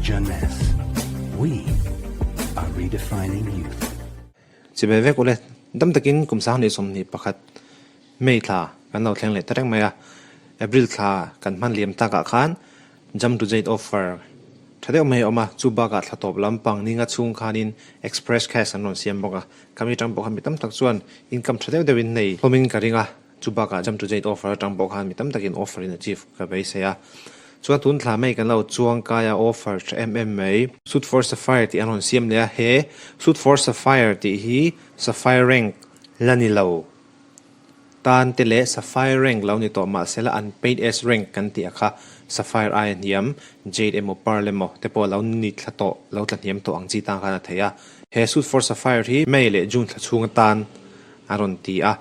Jeunesse. We are redefining youth. Chibai vek ule, dam takin kum 2021 May thla kan lo thleng leh ta reng mai a. April thla kan hman liam takah khan Jump to Jade offer tha deuh mai a awm a, chu bakah thla tawp lampang ninga chhung khanin Express Cash an rawn siam bawk a. Khami atang pawh khan mi tam tak chuan income tha deuh deuhin nei hlawmin ka ring a. Chu bakah Jump to Jade offer atang pawh khan mi tam takin offer in achieve ka beisei a. Chuan tun thla mai kan lo chuang kai a offer tha em em mai. Suit for Sapphire tih an rawn siam leh a, he Suit for Sapphire tih hi Sapphire rank la ni lo tan te leh Sapphire rank lo ni tawh mahsela an paid as rank kan tih a kha Sapphire aia hniam Jade emaw Pearl emaw te pawh lo ni thla tawh lo tla hniam tawh ang chi tan khan a thei a. He Suit for Sapphire hi May leh June thla chhung atan a rawn ti a.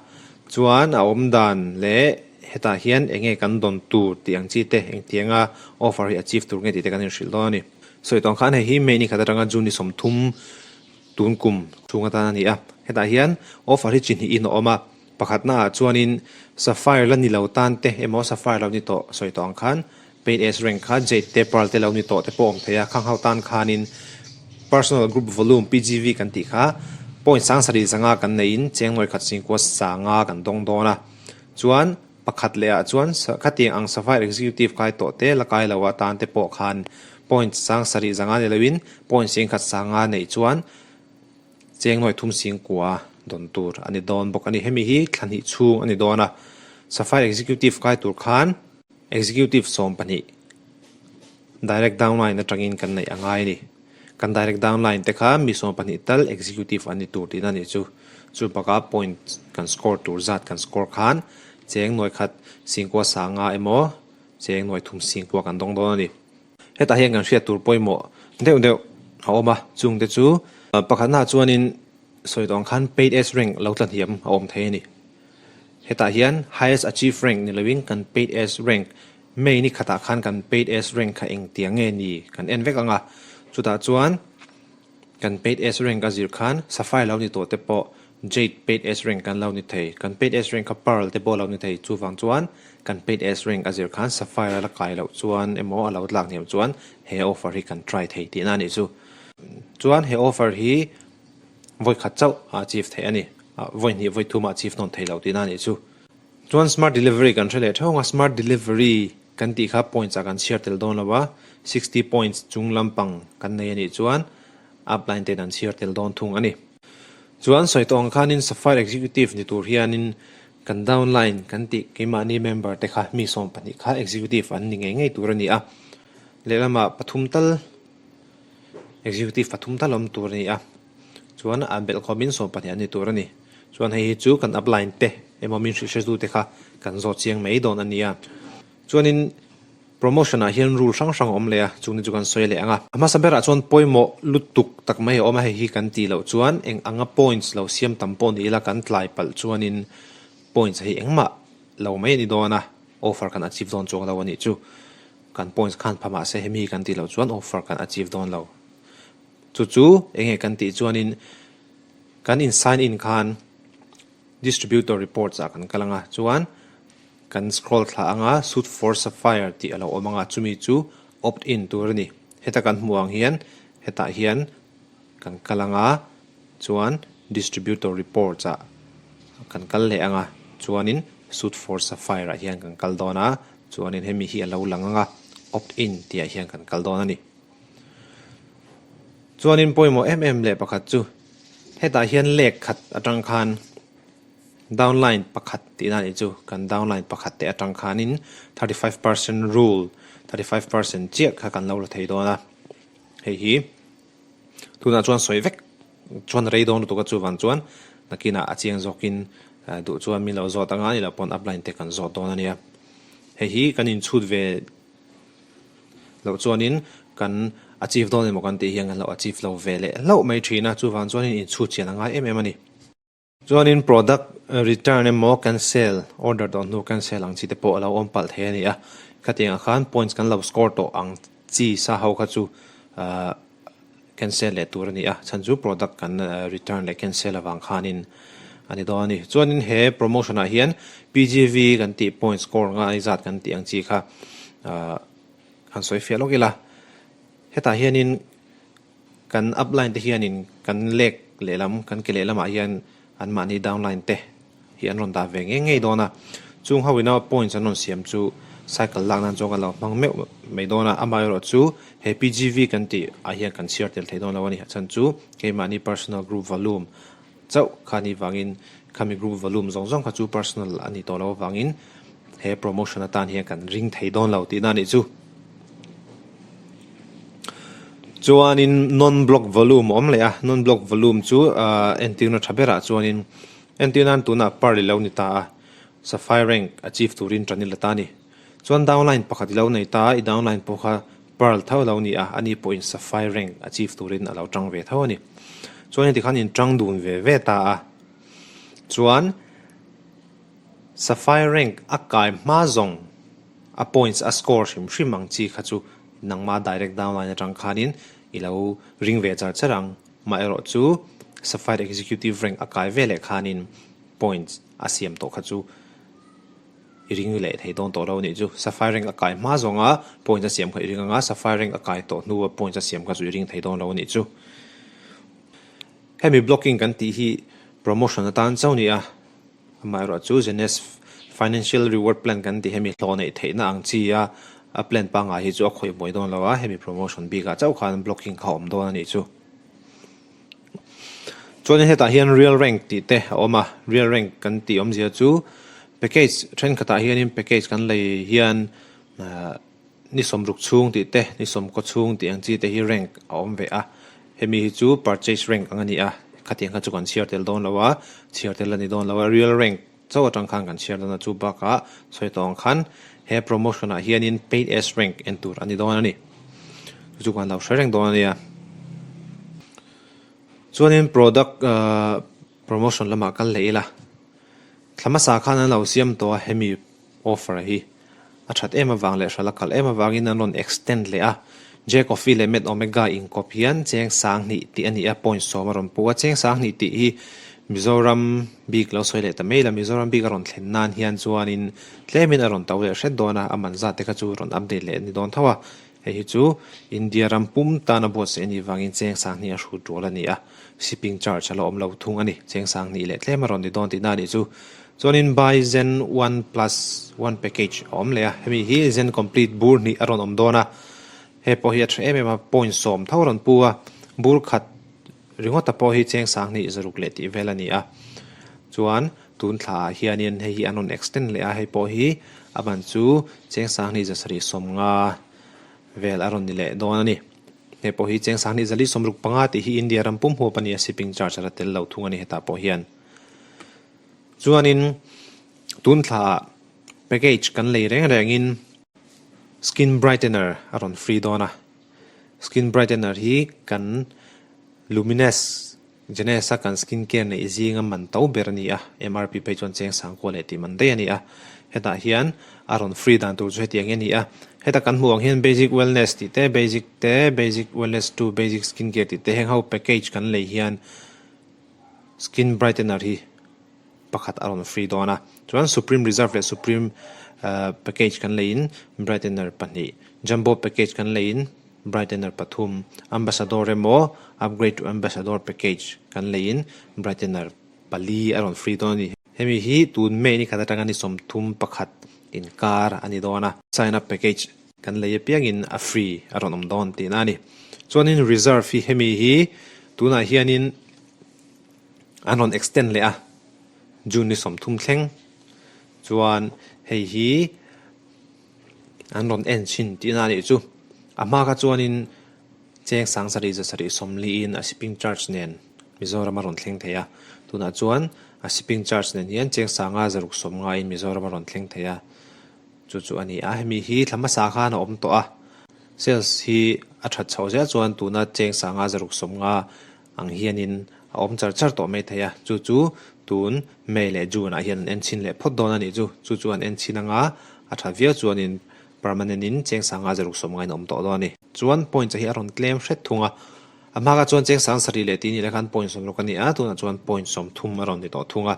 Chuan a awm dan leh hetah hian eng nge kan dawn tur tih ang chi te, engtianga offer hi achieve tur nge tih te kan inhrilh dawn a ni. Sawi tawng khan hei hi May ni khat atanga June ni 30 tun kum chhung atan a ni a. Hetah hian offer hi chi hnihin a awm a, pakhatna ah chuanin Sapphire la ni lo tan te emaw Sapphire lo ni tawh sawi tawh ang khan Paid as rank kha Jade te Pearl te lo ni tawh te pawh awm thei a, khang ho tan khanin Personal Group Volume, PGV, kan tih kha point 7500 kan neihin cheng nuai khat singkua sanga kan dawng dawn a. Chuan pakhat leh ah chuan khatiang ang Sapphire Executive kai tawh te la kai lo atan te pawh khan point 7500 ni loin point 10 sanga neih chuan cheng nuai thum singkua dawn tur a ni dawn bawk a ni. Hemi hi thla hnih chhung a ni dawn a, Sapphire Executive kai tur khan Executive 12 direct downline atangin kan neih a ngai a ni. Kan direct downline te kha mi 12 tal executive an ni tur tihna a nih chu. Chu bakah point kan score tur zat kan score khan cheng nuai khat singkua sanga emaw cheng nuai thum singkua kan dawng dawn a ni. Hetah hian kan hriat tur pawimawh deuh deuh a awm a, chungte chu pakhatnaah chuanin sawi tawh ang khan paid as rank lo tla hniam a awm thei a ni. Hetah hian highest achieve rank ni loin kan paid as rank May ni khatah khan kan paid as rank kha engtiang nge ni kan en vek ang a, chutah chuan kan paid as rank a zir khan Sapphire lo ni tawh te pawh Jade paid as rank kan lo ni thei, kan paid as rank kha Pearl te pawh lo ni thei, chuvang chuan kan paid as rank a zir khan Sapphire a la kai loh chuan emaw a lo tlak hniam chuan he offer hi kan try thei tihna a nih chu. Chuan he offer hi Vawi khat chauh a achieve theih a ni. Vawi hnih vawi thum a achieve hnawn thei lo tihna a nih chu. Chuan smart delivery kan hre leh theuh ang a, smart delivery kan tih kha points ah kan chhiar tel dawn lo a, 60 points chung lampang kan nei a nih chuan upline ten an chhiar tel dawn thung a ni. Chuan sawi tawh ang khanin Sapphire Executive ni tur hianin kan downline kan tih keimahni member te kha mi 12 kha executive an ni ngei ngei tur a ni a, lehlamah pathum tal Executive pathum tal awm tur a ni a, chuan a belh khawmin 12 an ni tur a ni. Chuan hei hi chu kan upline te emaw min hrilh hretu te kha kan zawt chiang mai dawn a nia. Chuanin promotion ah hian rule hrang hrang a awm leh a, chungte chu kan sawi leh ang a. A hmasa berah chuan pawimawh lutuk tak mai a awm a, hei hi kan tih loh chuan eng anga points lo siam tam pawh ni ila kan tlai palh chuanin points hi engmah lo mai a ni dawn a, offer kan achieve dawn chuang lo a nih chu. Kan points khan pha mahse hemi kan tih loh chuan offer kan achieve dawn lo. Chu chu eng nge kan tih chuanin kan in sign in khan distributor reports ah kan kal anga chuan kan scroll thla anga suit for sapphire tih a lo awm anga chumi chu opt in tur a ni. Heta kan hmuh ang hian hetah hian kan kal anga chuan distributor reports ah kan kal leh anga chuanin suit for sapphire ah hian kan kal dawn a. Chuanin hemi hi a lo lang ang a, opt in tih ah hian kan kal dawn a ni. Chuanin pawimawh em em leh pakhat chu hetah hian lek khat atang khan downline pakhat tihna a nih chu, kan downline pakhat te atang khanin 35% rule, 35% chiah kha kan lo la thei dawn a, hei hi tunah chuan sawi vek chuan rei dawn lutuk a chuvang chuan nakinah a chiang zawkin duh chuan min lo zawt anga ni loh pawn upline te kan zawt dawn a nia. Hei hi kan inchhut ve loh chuanin kan achieve dawn emaw kan tih hian kan lo achieve lo ve leh hlauh mai thin a, chuvang chuanin inchhut chian a ngai em em a ni. Chuanin product return emaw cancel, order tawh hnu cancel ang chi te pawh a lo awm palh thei a ni a, khatiangah khan points kan lo score tawh ang chi sa ho kha chu ahh cancel leh tur a ni a, chhan chu product kan return leh cancel avang khanin a ni dawn a ni. Chuanin he promotion ah hian PGV kan tih point score ngai zat kan tih ang chi kha ahh han sawi fiah lawk ila. Hetah hianin kan upline te hianin kan leg lehlam kan ke lehlamah hian anmahni downline te hi an rawn dah ve ngei ngei dawn a. Chung ho ina points an rawn siam chu cycle lak nan chuan kan lo hmang meuh mai dawn a. Amaherawhchu he PGV kan tih ah hian kan chhiar tel thei dawn lo a ni. A chhan chu keimahni personal group volume chauh kha ni vangin khami group volume zawng zawng kha chu personal a ni tawh lo avangin he promotion atan hian kan ring thei dawn lo tihna a nih chu. Chuanin non block volume a awm leh a, non block volume chu ahh entirna tha berah chuanin entir nan tunah pearl i lo ni ta a, sapphire rank achieve turin tan i la ta a ni. Chuan downline pakhat i lo nei ta a, i downline pawh kha Pearl tho a lo ni a, ani pawhin Sapphire rank achieve turin a lo tang ve tho a ni. Chuan heti khan in tang dun ve ve ta a, chuan Sapphire rank a kai hma zawng a points a score hrim hrim ang chi kha chu nangma direct downline atang khanin i lo ring ve char char ang. Mah erawh chu Sapphire executive rank a kai ve leh khanin points a siam tawh kha chu I ring leh thei dawn tawh lo anih chu. Sapphire rank a kai hma zawnga points a siam kha i ring anga, sapphire rank a kai tawh hnua points a siam kha chu i ring thei dawn lo anih chu. Hemi blocking kan tih hi promotion atan chauh ni a, amaherawh chu Jeunesse Financial Reward Plan kan tih hemi hlawh neih theihna ang chi a a plan pangngai hi chu a khawih buai dawn lo a, hemi promotion bikah chauh khan blocking kha a awm dawn anih chu. Chuanin hetah hian real rank tih te a awm a, real rank kan tih awmzia chu package thenkhatah hianin package kan lei hian ahh ni sawmruk chhung tih te ni sawmkaw chhung tih ang chi te hi rank a awm ve a, hemi hi chu purchase rank ang a ni a, khatiang kha chu kan chhiar tel dawn lo a, chhiar tel a ni dawn lo a, real rank Chaw atang khan kan chhiar dawn a, chu bakah sawi tawh ang khan he promotion ah hianin paid as rank en tur a ni dawn a ni. Chu chu kan lo hre reng dawn a nia. Chuanin product promotion lamah kal leh ila, thla hmasa khan an lo siam tawh a hemi offer hi. A that em avang leh hral a kal em avangin an rawn extend leh a. J Coffee leh Med Omega inkawp hian cheng sanghnih tih a ni a, point sawm a rawn pu a. Cheng sanghnih tih hi Mizoram bik lo sawi leh ta mai la, Mizoram bik a rawn thlen nan hian chuanin tlemin a rawn to leh hret dawn a, a man zat te kha chu rawn update leh a ni dawn tho a. Hei hi chu India ram pum tana buatsaih a nih vangin cheng sanghnih a hrut rual a ni a, shipping charge a la awm lo thung a ni. Cheng sanghnih leh tlem a rawn ni dawn tihna a nih chu. Chuanin buy Zen one plus one package a awm leh a, hemi hi Zen complete bur hnih a rawn awm dawn a, he pawh hi a tha em em a, point sawm tho a rawn pu a, bur khat ringawta pawh hi cheng sanghnih zaruk leh tih vel a ni a. Chuan tun thla ah hianin hei hi an rawn extend leh a, hei pawh hi a ban chu cheng sanghnih zasarih sawmnga vel a rawn ni leh dawn a ni. Hei pawh hi cheng sanghnih zali sawmruk panga tih hi India ram pum huap a ni a, shipping charge a la tel lo thung a ni hetah pawh hian. Chuanin tun thlaah package kan lei reng rengin skin brightener a rawn free dawn a, skin brightener hi kan Luminous Jeunesse a kan skin care neih zinga man to ber a ni a, MRP phei chuan cheng sangkua leh tih man daih a ni a, hetah hian a rawn free dan tur chu hetiang hi a ni a, heta kan hmuh ang hian basic wellness tih te, basic te, basic wellness 2, basic skin care tih te heng ho package kan lei hian Skin brightener hi pakhat a rawn free dawn a, chuan supreme reserve leh supreme package kan leiin brightener pahnih, jumbo package kan leiin brightener pathum, ambassador emaw upgrade to ambassador package kan leiin brightener pali a rawn free dawn a ni. Hemi hi tun May ni khat atanga ni 31 inkar a ni dawn a, sign up package kan lei apiangin a free a rawn awm dawn tihna a ni. Chuanin reserve hi hemi hi tunah hianin an rawn extend leh a, June ni 30 thleng chuan hei hi an rawn en chhin tihna a nih chu. A hma kha chuanin cheng 700 sarih sawmliin a shipping charge nen Mizoram a rawn thleng thei a, tunah chuan a shipping charge nen hian cheng sanga zaruk sawm ngaiin Mizoram a rawn thleng thei a. Chu chu a ni a, hemi hi thla hmasa khan a awm tawh a, sales hi a that chhoh zel chuan tuna cheng sanga zaruk 50 ang hianin a awm char char tawh mai thei a, chu chu tun May leh June ah hian an en chhin leh phawt dawn a nih chu, chu chu an en chhin anga a that viau chuanin permanent in cheng sanga zaruk 50 in a awm tawh dawn a ni. Chuan points hi a rawn tlem hret thung a, a hma kha chuan cheng sang sarih leh tih ni leh khan point 60 a ni a, tunah chuan point 30 a rawn ni tawh thung a.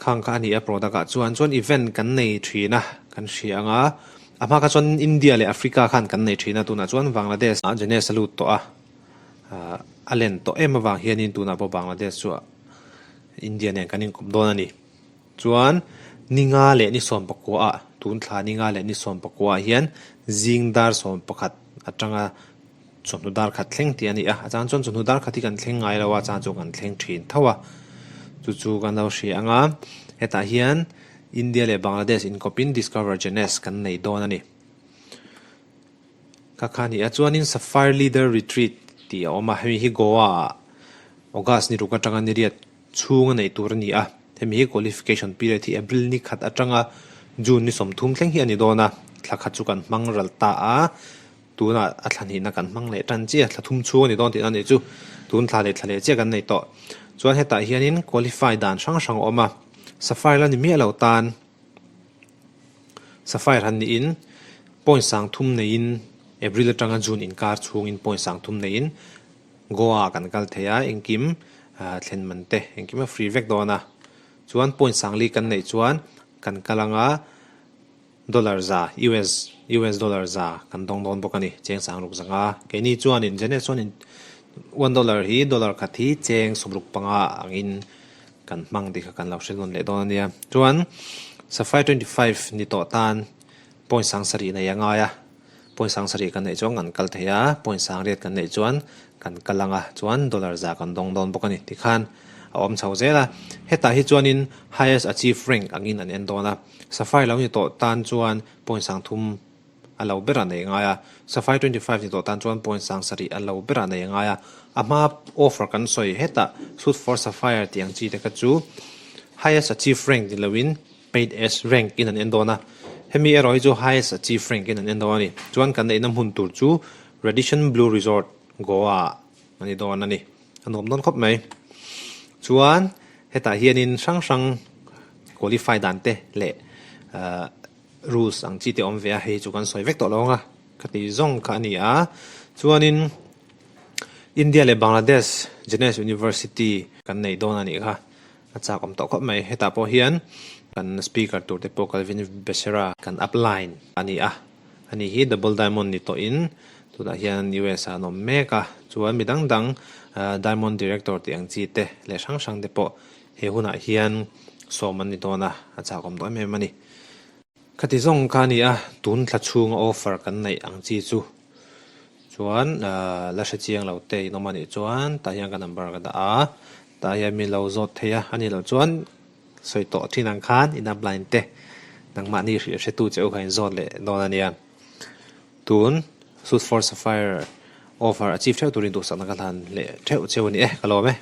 Khang kha a ni a product ah chuan chuan event kan nei thin a kan hria anga A hma kha chuan India leh Africa khan kan nei thin a, tunah chuan Bangladesh ah Jeunesse a lut tawh a, a len tawh em avang hianin tunah pawh Bangladesh chu India nen kan inkawp dawn a ni. Chuan ni nga leh ni 11 ah, tun thla ni nga leh ni 11 ah hian zing dar 11 atanga chawhnu dar khat thleng tih a ni a, a chang chuan chawhnu dar khat hi kan thleng ngai lo a, a chang chu kan thleng thin tho a, chu chu kan lo hria ang a, hetah hian India leh Bangladesh inkawpin Discover Jeunesse kan nei dawn a ni. Kha kha a ni a, chuanin Sapphire Leader Retreat tih a awm a, hemi hi Goa ah August ni ruk atanga ni riat chhung a neih tur a ni a, hemi hi qualification period hi April ni khat atanga June ni 30 thleng hi a ni dawn a, thla khat chu kan hmang ral ta a, tunah a thla hnihna kan hmang leh tan chiah, thla thum chhung a ni dawn tihna a nih chu, tun thla leh thla leh chiah kan nei tawh. Chuan hetah hianin qualify dan hrang hrang a awm a, Sapphire la ni miah lo tan Sapphire han niin point 30 neiin April atanga June inkar chhungin point 30 neiin Goa ah kan kal thei a, engkim thlen man te engkim a free vek dawn a, chuan point 40 kan neih chuan kan kal anga dollar 100, US, US dollar 100 kan dawng dawn bawk a ni, cheng 6500. Keini chuanin Janet chuanin one dollar hi dollar khat hi cheng 65 angin kan hmang tih kha kan lo hre nawn leh dawn a nia. Chuan Sapphire 25 ni tawh tan point 70 nei a ngai a, point 70 kan neih chuan kan kal thei a, point 80 kan neih chuan kan kal ang a, chuan dollar 100 kan dawng dawn bawk a ni. Tikhan a awm chho zel a, hetah hi chuanin highest achieve rank angin an en dawn a. Sapphire lo ni tawh tan chuan point 30 a lo berah nei ngai a, Sapphire 25 ni tawh tan chuan point 70 a lo berah nei ngai a. A hma offer kan sawi hetah Suit for Sapphire tih ang chi te kha chu highest achieve rank ni loin paid as rank in an en dawn a, hemi erawh hi chu highest achieve rank in an en dawn a ni. Chuan kan neihna hmun tur chu Radisson Blu Resort, Goa ah a ni dawn a ni. A nuam dawn khawp mai. Chuan hetah hianin hrang hrang qualify dan te leh rules ang chi te awm ve a, hei chu kan sawi vek tawh lo ang a, ka ti zawng kha a ni a. Chuanin India leh Bangladesh Jeunesse University kan nei dawn a nih kha, a chak awm tawh khawp mai. Hetah pawh hian kan speaker tur te pawh Calvin Besera kan upline a ni a. Ani hi Double Diamond ni tawhin tunah hian US ah an awm mek a, chuan mi dang dang Diamond Director tih ang chi te leh hrang hrang te pawh he hunah hian sawm an ni dawn a, a chakawm tawh em em a ni. Khati zawng kha a ni a, tun thla chhunga offer kan neih ang chi chu chuan la hre chiang lo te in awm a nih chuan tah hian ka number ka dah a, tah hian mi lo zawt thei a, a nih loh chuan Sawi tawh thin ang khan in upline te nangmahni hrilh hretu che u kha in zawt leh dawn a nia. Tun Suit for Sapphire offer achieve theuh turin duhsakna ka hlan leh theuh cheu a ni e, ka lawm e.